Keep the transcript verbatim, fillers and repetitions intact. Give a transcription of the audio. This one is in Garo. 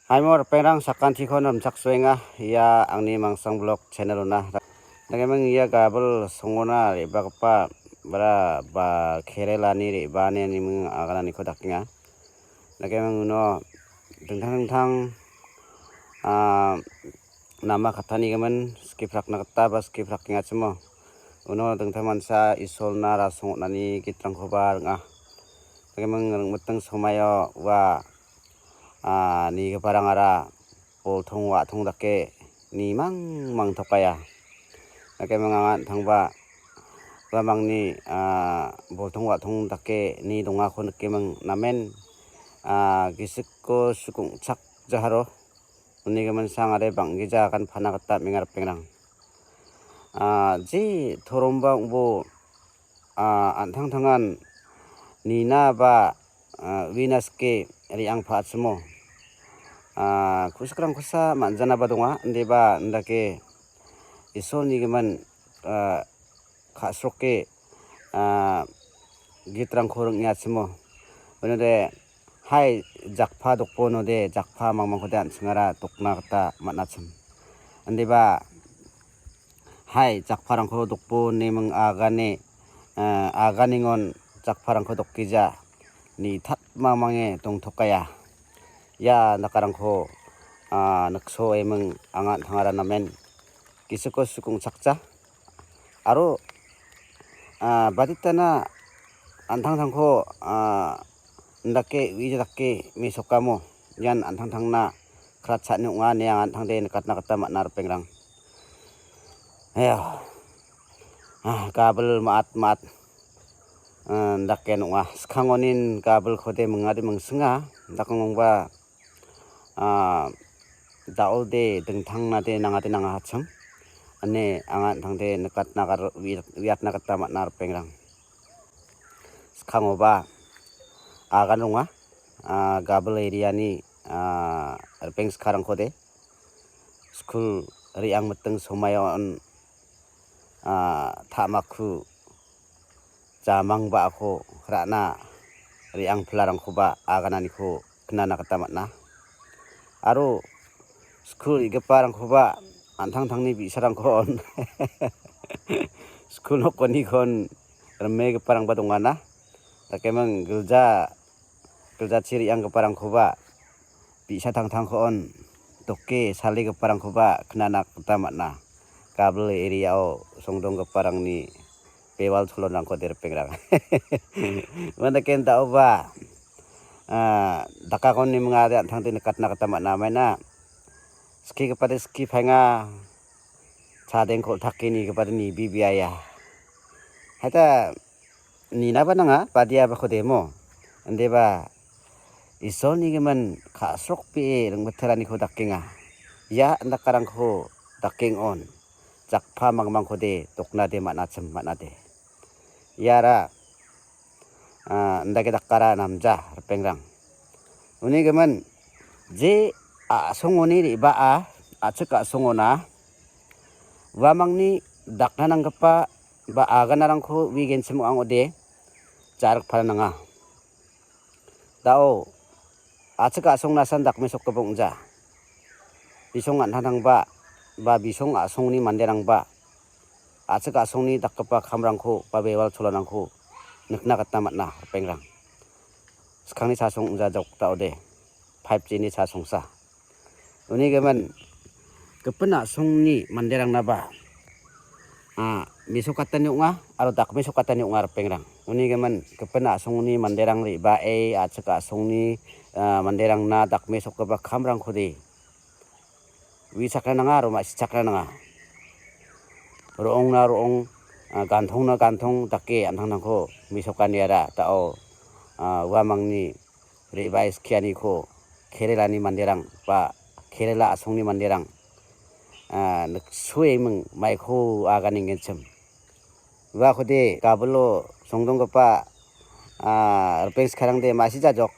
Haimo ripengrang, sakantiko rimchaksoenga ia angni Mangsang Vlog channel-ona. Dakeming ia gabil songona re·bagipa bra ba kerelani re·baaneniming agananiko dakenga. Dakeming uno dingtang dingtang, ah, nama kattanigimin skiprakna gita ba skiprakengachimo. Uno dingtang mancha Isolna rasong on·ani gitrangkoba ring·a. Dakeming ringmiting somaio ua, ah, nigiparangara boltong wa·tong dake nimang mangtokaia. Dakeming anga an·tangba uamangni, ah, boltong wa·tong dake ni dongako nikeming namen, ah, gisiko sukongchakjaharo. Uni gimin sangare bang·gija agan pana gita amenga ripengrang. Ah, je toromba ong·bo, ah, an·tangtangan nina ba, ah, uina sike re·angpa achimo. Ah, ku·sikrangkosa man·janaba donga, indiba indake Isolni gimin, ah, ka·sroke, ah, gitrangko ring·eachimo. Unode, hai jakpa dokponode, jakpa mangmangkode an·chingara dokna gita man·achim. Indiba, hai jakparangko dokpo neming agane, eh, aganengon jakparangko dokgija nitat mangmange dongtokaia. Ia dakarangko, ah, nikso eming anga an·tangara namen gisiko sukongchakja. Aro, ah, baditana an·tangtangko, ah, indake uija dake mesokamo ian an·tangtangna kratcha·ani ong·a ine anga an·tangde nikatna gita man·a ripengrang. Eya. Ah, gabil ma·at ma·at, ah, indake ong·a. Skangonin gabilkode mingade mingsinga. Dakongongba, ah, da·ode dingtangnade nangade nangahachim. Ine anga an·tangde nikatna gar-, wi-, wiatna gita man·a ripengrang. Skangoba agan ronga, ah, gabil area-ni, ah, ripeng skarangkode skul re·ang miting somaio on, ah, ta·makku jamang ba·ako ra·na re·ang pilarangkoba agananiko knana gita man·a. Aro skul re·giparangkoba an·tangtangni bi·sarangkon skul nokonikon rimegiparangba dongana. Dakeming gilja, giljachi re·anggiparangkoba bi·sa tangtangkon doke saligiparangkoba knana gita man·a. Gabil area-o songdonggiparangni bewal cholonrangkode ripengrang. Uandake da·oba, ah, dakakon nimingade an·tangde nikatna gita man·a. Maina skigipade skipaenga, chadengko takenigipa nibibiaia. Haita ninaba nanga, badiabako demo. Indiba Isolni gimin ka·srokbee ringbiteraniko dakenga. Ia andakarangko dakeng on. Jakpa mangmangkode doknade man·achim man·ade. Iara ah, indake dakara namja ripengrang. Uni gimin, je a·songoni re·baa, a·chik a·songona, uamangni dakna nanggipa ba aganarangko wi genchim ong·ode jarikpana nanga. Da·o, a·chik a·songnasan dakmesokgipa ong·ja. Bisong an·tangtangba, ba bisong a·songni manderangba, a·chik a·songni dakgipa kamrangko ba bewal cholarangko nikna gita man·a, ripengrang. Skangni chasong ong·jajok da·ode, five G-ni chasongsa. Uni gimin, gipin a·songni manderangnaba, ah, mesokatani ong·a, aro dakmesokatani ong·a, ripengrang. Uni gimin, gipin a·songni manderang re·bae, a·chik a·songni, ah, manderangna dakmesokgipa kamrangkode wichakna nanga aro ma·sichakna nanga. Ro·ongna ro·ong, ah, gantongna gantong dake an·tangtangko mesokaniara da·o, ah, uamangni re·bae skianiko Kerelani manderang ba Kerela a·songni manderang, ah, niksoeming maiko aganenggenchim. Uakode gabilo songdonggipa, ah, ripeng skarangde ma·sijajok.